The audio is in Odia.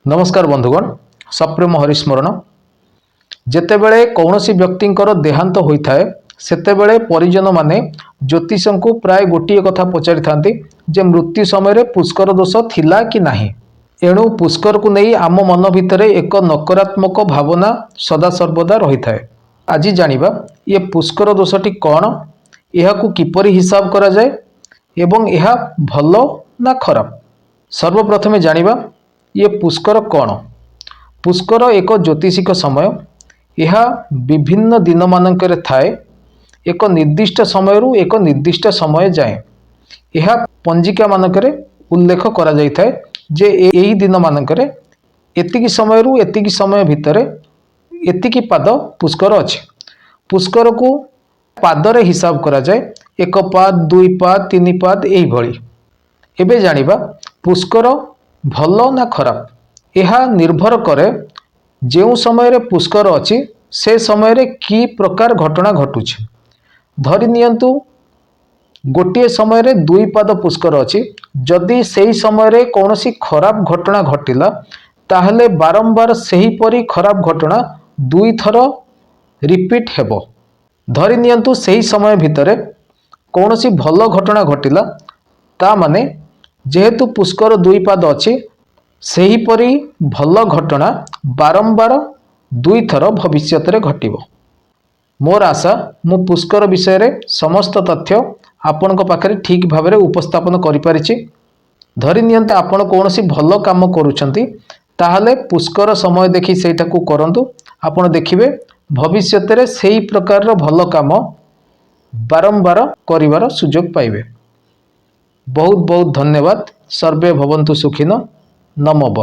ନମସ୍କାର ବନ୍ଧୁଗଣ, ସପ୍ରେମ ହରିସ୍ମରଣ। ଯେତେବେଳେ କୌଣସି ବ୍ୟକ୍ତିଙ୍କର ଦେହାନ୍ତ ହୋଇଥାଏ, ସେତେବେଳେ ପରିଜନମାନେ ଜ୍ୟୋତିଷଙ୍କୁ ପ୍ରାୟ ଗୋଟିଏ କଥା ପଚାରିଥାନ୍ତି ଯେ ମୃତ୍ୟୁ ସମୟରେ ପୁଷ୍କର ଦୋଷ ଥିଲା କି ନାହିଁ। ଏଣୁ ପୁଷ୍କରକୁ ନେଇ ଆମ ମନ ଭିତରେ ଏକ ନକାରାତ୍ମକ ଭାବନା ସଦାସର୍ବଦା ରହିଥାଏ। ଆଜି ଜାଣିବା ଇଏ ପୁଷ୍କର ଦୋଷଟି କ'ଣ, ଏହାକୁ କିପରି ହିସାବ କରାଯାଏ ଏବଂ ଏହା ଭଲ ନା ଖରାପ। ସର୍ବପ୍ରଥମେ ଜାଣିବା ଇଏ ପୁଷ୍କର କ'ଣ। ପୁଷ୍କର ଏକ ଜ୍ୟୋତିଷିକ ସମୟ। ଏହା ବିଭିନ୍ନ ଦିନମାନଙ୍କରେ ଥାଏ, ଏକ ନିର୍ଦ୍ଦିଷ୍ଟ ସମୟରୁ ଏକ ନିର୍ଦ୍ଦିଷ୍ଟ ସମୟ ଯାଏଁ। ଏହା ପଞ୍ଜିକା ମାନଙ୍କରେ ଉଲ୍ଲେଖ କରାଯାଇଥାଏ ଯେ ଏହି ଦିନମାନଙ୍କରେ ଏତିକି ସମୟରୁ ଏତିକି ସମୟ ଭିତରେ ଏତିକି ପାଦ ପୁଷ୍କର ଅଛି। ପୁଷ୍କରକୁ ପାଦରେ ହିସାବ କରାଯାଏ, ଏକ ପାଦ, ଦୁଇ ପାଦ, ତିନି ପାଦ, ଏଇଭଳି। ଏବେ ଜାଣିବା ପୁଷ୍କର ଭଲ ନା ଖରାପ। ଏହା ନିର୍ଭର କରେ ଯେଉଁ ସମୟରେ ପୁଷ୍କର ଅଛି, ସେ ସମୟରେ କି ପ୍ରକାର ଘଟଣା ଘଟୁଛି। ଧରି ନିଅନ୍ତୁ, ଗୋଟିଏ ସମୟରେ ଦୁଇ ପାଦ ପୁଷ୍କର ଅଛି। ଯଦି ସେହି ସମୟରେ କୌଣସି ଖରାପ ଘଟଣା ଘଟିଲା, ତାହେଲେ ବାରମ୍ବାର ସେହିପରି ଖରାପ ଘଟଣା ଦୁଇଥର ରିପିଟ୍ ହେବ। ଧରି ନିଅନ୍ତୁ, ସେହି ସମୟ ଭିତରେ କୌଣସି ଭଲ ଘଟଣା ଘଟିଲା, ତା ମାନେ ଯେହେତୁ ପୁଷ୍କର ଦୁଇ ପାଦ ଅଛି, ସେହିପରି ଭଲ ଘଟଣା ବାରମ୍ବାର ଦୁଇଥର ଭବିଷ୍ୟତରେ ଘଟିବ। ମୋର ଆଶା, ମୁଁ ପୁଷ୍କର ବିଷୟରେ ସମସ୍ତ ତଥ୍ୟ ଆପଣଙ୍କ ପାଖରେ ଠିକ୍ ଭାବରେ ଉପସ୍ଥାପନ କରିପାରିଛି। ଧରି ନିଅନ୍ତୁ, ଆପଣ କୌଣସି ଭଲ କାମ କରୁଛନ୍ତି, ତାହେଲେ ପୁଷ୍କର ସମୟ ଦେଖି ସେଇଟାକୁ କରନ୍ତୁ। ଆପଣ ଦେଖିବେ, ଭବିଷ୍ୟତରେ ସେଇ ପ୍ରକାରର ଭଲ କାମ ବାରମ୍ବାର କରିବାର ସୁଯୋଗ ପାଇବେ। ବହୁତ ବହୁତ ଧନ୍ୟବାଦ। ସର୍ବେ ଭବନ୍ତୁ ସୁଖିନଃ। ନମଃ।